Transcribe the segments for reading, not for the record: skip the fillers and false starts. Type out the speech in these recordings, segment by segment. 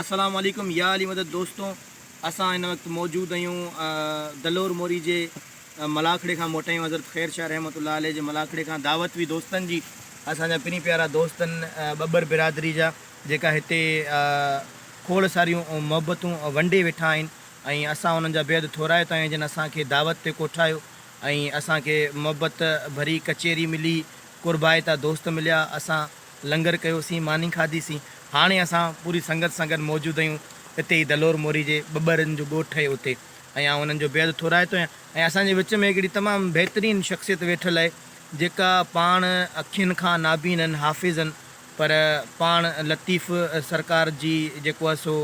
السلام عليڪم يا علي مدد دوستو اسان هن وقت موجود آهيون دلور موري جي ملاکڙي کان موٽايون حضرت خير شاهه رحمة الله عليه جي ملاکڙي کان دعوت هئي دوستن جي اسان جا پرين پيارا دوستن ٻٻر برادري جا جيڪا هتي کوڙ ساريون محبتون ونڊي ويٺا آهن ۽ اسان انهن جا بيحد ٿورائتا آهيون جن اسان کي دعوت تي ڪوٺايو ۽ اسان کي محبت ڀري ڪچهري ملي قربائتا دوست مليا اسان لنگر ڪيوسين ماني کاڌي سين هاڻي اسان پوري سنگت سان گڏ موجود آهيون اتي ئي دلور موري جي ٻٻرن جو ڳوٺ آهي اتي ۽ آئون انهن جو بيحد ٿورائتو آهيان ۽ اسان جي وچ ۾ هڪڙي تمام بهترين شخصيت ويٺل آهي جيڪا پاڻ اکين کان نابين آهن حافظ آهن پر پاڻ لطيف سرڪار جي جيڪو آهي سو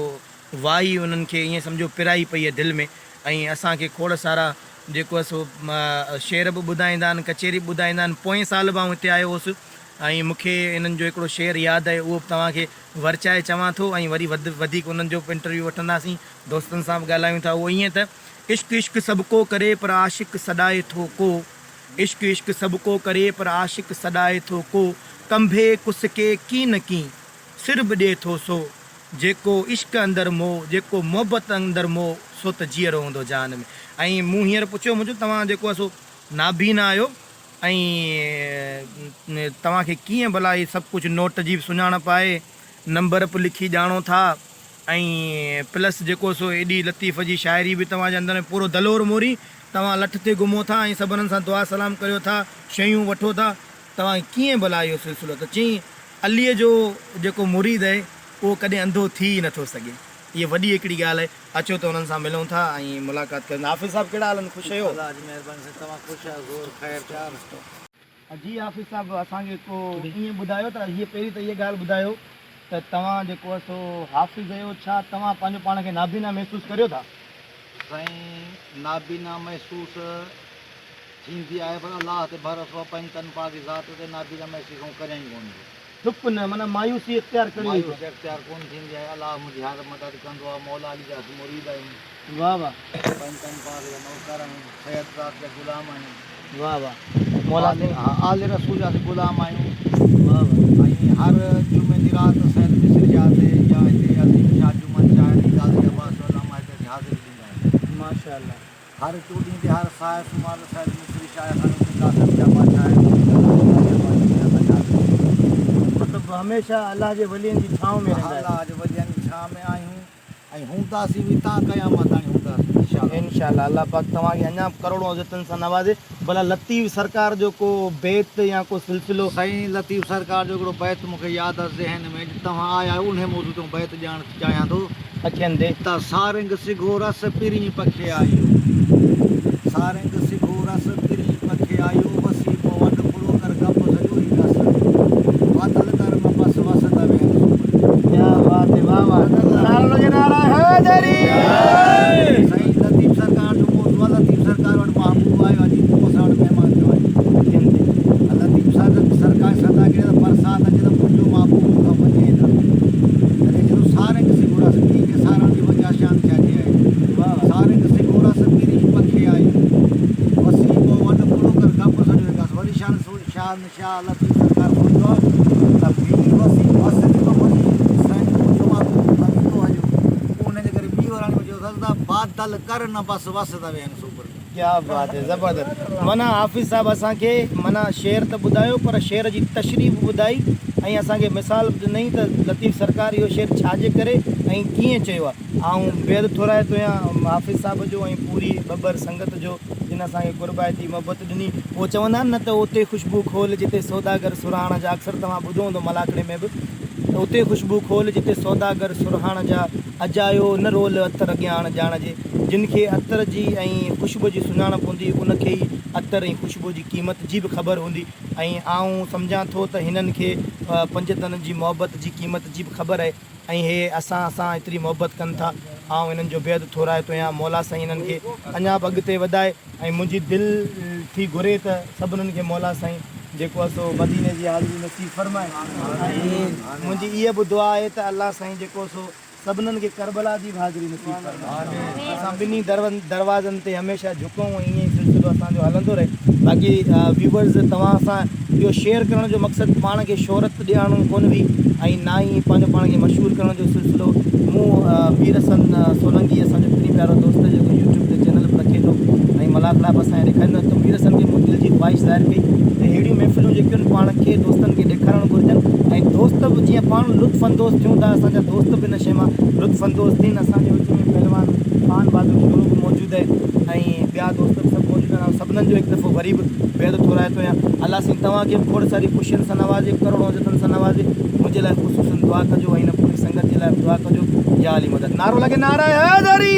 وائي انهن کي ائين سمجهو پرائي پئي آهي دل ۾ ۽ اسان کي کوڙ سارا جيڪو آهي سو شعر به ٻڌائيندا آهن ڪچهري به ٻڌائيندا آهن پوئين سال به آئون هتي آيو هوس ۽ مون کي انهن جو هڪڙو شعر ياد آهي اهو به توهان کي ورچائي چوان ٿو ۽ وري وڌ وڌيڪ انهن جو به انٽرويو وٺنداسين دوستن سان به ڳالهايون ٿا اهو ائين ته. عشق عشق سڀڪو ڪري پر عاشق سڏائي ٿو ڪو عشق عشق سڀڪو ڪري پر عاشق سڏائي ٿو ڪو ڪنڀي ڪسڪي ڪين ڪين سر به ڏي ٿو سو جيڪو عشق اندر مو جيڪو محبت اندر مو سو ته جيئرو هوندو جهان ۾ ۽ مون هينئر پڇيو مون چيو توهان جيڪو آهي سو نابين آهيو ۽ توهان کي ڪيئن ڀلا هي سڀ ڪجهه نوٽ جي به سڃاڻپ آهي نمبر به لکي ڄاڻو ٿا ۽ پلس جيڪو سو ايڏي لطيف جي شاعري به توهان جي اندر ۾ پورو دلور موري توهان لٺ تي گهمو ٿا ۽ سڀنن سان دعا سلام ڪريو ٿا شيون وٺو ٿا توهان کي ڪيئن ڀلا اهو سلسلو ته چيائين علي جو جيڪو مريد اهي اهو ڪڏهن انڌو ٿي ئي نٿو سگهي هيء وڏي هڪڙي ڳالهه آهي اچو ته انهن سان ملون ٿا ۽ ملاقات ڪريون ٿا حافظ صاحب ڪهڙا حال آهن خوش آهيو. الله جي مهرباني سان توهان خوش آهيو زور خير چار. جي حافظ صاحب اسان کي ڪو ائين ٻڌايو ته هيء پهرين ته هيء ڳالهه ٻڌايو ته توهان جيڪو آهي سو حافظ آهيو ڇا توهان پنهنجو پاڻ کي نابينا محسوس ڪريو ٿا؟ سائين نابينا محسوس ٿيندي آهي پر الله تي ڀروسو آهي پنجتن پاڪ جي ذات تي نابينا محسوس آئون ڪريان ئي ڪونه ٿو. ٿڪ نه معنيٰ مايوسي اختيار ڪريو ئي ڪونه. مايوسي اختيار ڪونه ٿيندي آهي الله منهنجي هر مدد ڪندو آهي مولا علي جا اسين مريد آهيون. واه واه. پنجتن پاڪ جا نوڪر آهيون سيد ذات جا غلام آهيون. واه واه مولا سائين. ها آل رسول جا اسين غلام آهيون. واه واه. ۽ هر جمعي جي رات سيد مصري شاهه تي يا هتي عظيم شاهه جمن شاهه علي غازي عباس جو علامه هتي اسين حاضري ڏيندا آهيون. ماشاء الله. هر چوڏهين تي هر ساهه سومار تي سيد مصري شاهه اسان جو اتي قاسم شاهه بادشاهه آهي اتي علامه غازي عباس جي اسان جي حاضري ڏيندا آهيون. مطلب هميشه الله جي ولين جي ڇانو ۾ رهندا آهيو. الله جي ولين جي ڇانو ۾ آهيون. ۽ هونداسين به تان قيامت تاڻي هونداسين انشاء الله. انشاء الله الله پاڪ توهان کي اڃا به ڪروڙون عزتن سان نوازي. ڀلا لطيف سرڪار جو ڪو بيت يا ڪو سلسلو. سائين لطيف سرڪار جو هڪڙو بيت مون کي ياد آ ذهن ۾ اڄ توهان آيا آهيو انهي موضوع تي آئون بيت ڏيڻ چاهيان ٿو. اکين تي. ته سارنگ سگهو رس پرين پکي آيو سارنگ سگهو رس پرين پکي آيو وسي پو وڏ ڦڙو ڪر گپ سڄو ئي گس بادل ڪر م بس وس ته ويهن سومري. ڪيا بات هي واه واه نعرو لڳي نعره حيدري. سائين لطيف سرڪار جو موضوع آ لطيف سرڪار وٽ محبوب آيو آ جي تون اسان وٽ مهمان ٿيو آهين لطيف سرڪار سدا ڪري ته برسات اچي ته منهنجو محبوب مون کان وڃي نه تڏهن چي ٿو سارنگ سگهو رس ڪنهن کي سارڻ جي وجهه شان ڇا جي آهي سارنگ سگهو رس پرين پکي آيو وسي پو وڏ ڦڙو ڪر گپ سڄو گس وري شان شان شاهه لطيف سرڪار سوچيو ته مينهن وسي وس ڏنو وڃي سائين منهنجو محبوب مون کان ويندو هليو پوء ان جي ڪري ٻي وراڻي ۾ چيو اٿس ته بادل ڪر نه بس وس ته ويهن سوپر ۾. ڪيا بات هي زبردست معنيٰ حافظ صاحب اسان کي معنيٰ شعر ته ٻڌايو پر شعر جي تشريح به ٻڌائي ۽ اسان کي مثال به ڏنائين ته لطيف سرڪار اهو شعر ڇا جي ڪري ۽ ڪيئن چيو آهي آئون بيحد ٿورائتو آهيان حافظ صاحب جو ۽ پوري ٻٻر سنگت جو جن اسان کي قربائتي محبت ڏني. اهو چوندا آهن نه ته اتي خوشبو کول جتي سوداگر سرهاڻ جا اڪثر توهان ٻڌو هوندو ملاکڙي ۾ به ته اتي خوشبو کول جتي سوداگر سرهاڻ جا اجايو نه رول عطر اڳياڻ ڄاڻ جي جن کي عطر جي ۽ خوشبو جي سڃاڻپ هوندي ان کي ئي عطر ۽ خوشبو جي قيمت جي به خبر هوندي ۽ آئون سمجهان ٿو ته هنن کي پنجتن جي محبت جي قيمت جي به خبر آهي. ۽ هي اسان سان ايتري محبت ڪن ٿا، آئون هنن جو بيحد ٿورائتو آهيان، مولا سائين هنن کي اڃا به اڳتي وڌائي ۽ منهنجي دل ٿي گهري ته سڀنن کي مولا سائين جيڪو آهي سو مديني جي حاضري نصيب فرمائي ۽ منهنجي اها به دعا آهي ته الله سائين جيڪو سو سڀنن کي ڪربلا جي به حاضري نصيب فرمائي، اسان ٻنهي دروازن تي هميشه جهڪون ۽ ائين ئي. سلسلو اسان جو هلندو رهي. باقي ويوئرز توهان سان اهو شيئر ڪرڻ جو مقصد پاڻ کي شهرت ڏيارڻو ڪونه هئي ۽ نه ئي پنهنجو پاڻ کي مشهور ڪرڻ جو سلسلو. مون مير حسن سولنگي اسان جو پرين پيارو دوست جيڪو يوٽيوب تي چينل به رکي ٿو ۽ ملاکڙا به اسان جا ڏيکاريندو آهي ته مير حسن کي مون دل جي خواهش ظاهر ڪئي ته ههڙيون محفلون جيڪيون آهن پاڻ کي دوستن کي ڏيکارڻ گهرجن ۽ دوست به جيئن پاڻ لطف اندوز ٿيون ٿا اسان جا دوست به ان شيء مان لطف اندوز ٿين. اسان جي وچ ۾ پهلوان خان بهادر شورو به موجود آهي ۽ ٻيا دوست به سڀ موجود آهن. آئون سڀنن جو هڪ دفعو وري به بيحد ٿورائتو آهيان. الله سائين توهان کي به کوڙ ساري خوشين سان نوازي، ڪروڙون عزتن سان نوازي. منهنجي لاء خصوصن دعا ڪجو ۽ هن پوري سنگت جي لاء به دعا ڪجو. يا علي مدد. نعرو لڳي نعره حيدري.